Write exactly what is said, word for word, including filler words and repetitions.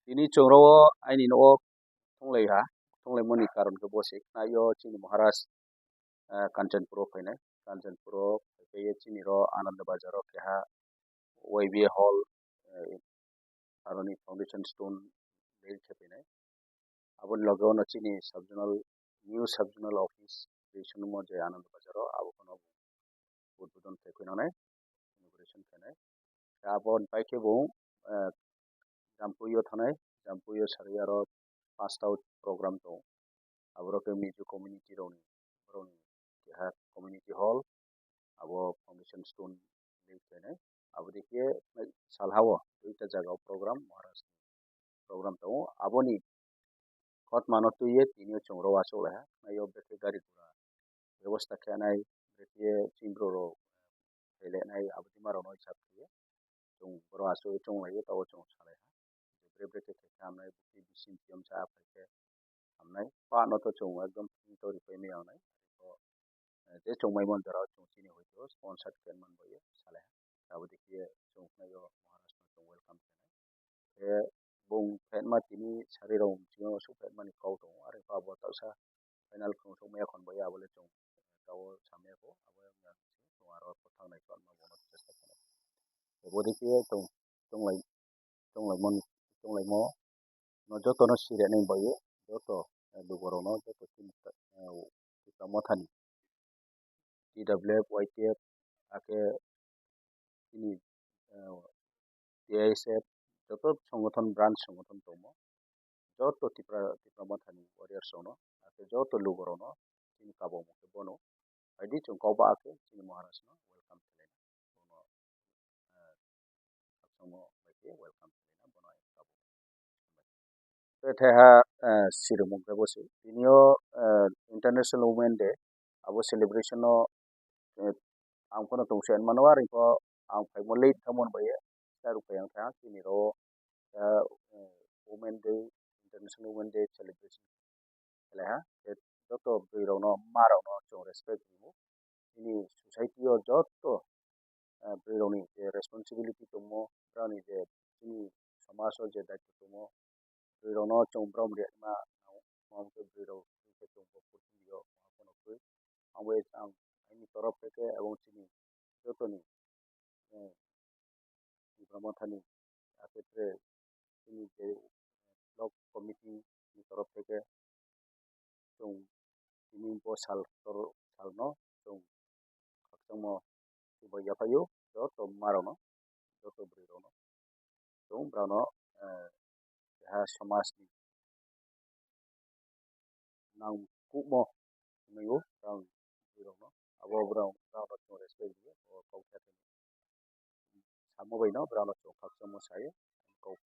Tini chwng ro aini nogo thunglai ha, thunglaimani karon khe bo se khna yo chini Maharaj, eh, Kanchanpuro phainai. Kanchanpuro phaiphaiye chini ro Ananda Bazar o keha Y B A hall, eh, aroni foundation stone lay khe phainai. Aboni loge ono chini sub zonal, new sub zonal office creation mo je Ananda Bazar o, abo phano udbodon khe khwnanai, inauguration khainai. Aboni pai khe bo, eh, Jampui o thanai, Jampui o sarwi aro paanch ta program tongo. Aborok khe Mizo community rokni, borokni keha community hall, abo foundation stone lay khainai. Abo dikhe salha o duita jaga o program, Maharaj ni program tongo. Aboni khotmano twiwi tini o chwng ro achuk lai ha. Naio bwkhe gari gura bebosta khe nai, bwkhe chini borok rok thailainai, abo twi ma rok no hisab khe chwng borok achuk chwng lai o, tabuk chwng salai ha. Bwkhe bwkhe khe khe hamnai, bwkhe bising piyam cha phai khe hamnai. Pa no to chwng ekdom free to ripai maya wngnai. Eh, tei chwng mai man jora o chwng chini hoi to sponsor khe man bai salai ha. Abo dikhe chwng khnai o Maharaj no chwng welcome khe nai. Khe bung phetma tini sari rok bisingo aswk phetmani kok tongo, are khe abo taksa final khwng sok maya khon bai abo le chwng tao samya kho, abo wngya chwng aro kwthang nai tongma bono chesta khainai. Khe bo dikhe chwng chwnglai chwnglaimani chwnglaimo no joto no sirya nai bai joto, eh, lugo rok no joto chini, eh, Tipra Motha ni T W F, Y T F, hakhe chini, eh, T I S F, joto songothon, branch songothon tongo. Joto Tipra, Tipra Mothani warriors rokno, hakhe joto lugo rokno chini kabangma khe bono. Haidi chwng kok ba khe chini Maharaj no welcome khlaina. Bono, eh, khakchangma bai khe welcome khlaina bono ang kabo. Tei thaiha, eh, sirwmung khe bo se. Tini o, eh, International Women Day, abo celebration o, eh, ang phano tong se mano, are khe ang phaimo late tamo bai ya. Chai rw phai ang tha, chini ro, eh, Women Day, International Women Day celebration khlai ha. Tei joto bwrwi rokno, ma rokno chwng respect rwo. Chini society o joto, eh, bwrwi rokni je responsibility tongmo, brani je chini somaj o je daitw tongmo, bwrwi rokno chwng brom rwma nango, tamo khe bwrwi rok khe chwng bo portfolio ma phano khe ang bai ang aini torof theke ebong chini jotoni, eh, Tipra Mothani, hakhe tere chini je block committee ni torof theke chwng tini bo sal tor salno chwng khakchangma chubai yaphaio joto ma rokno, joto bwrwi rokno. Chwng borokno, eh, keha somajni nangkukmo hwnwi o borok, borokno abo borok, borokno chwng respect rwio, o kok khe samo baino borokno chwng khakchangma saio, kok.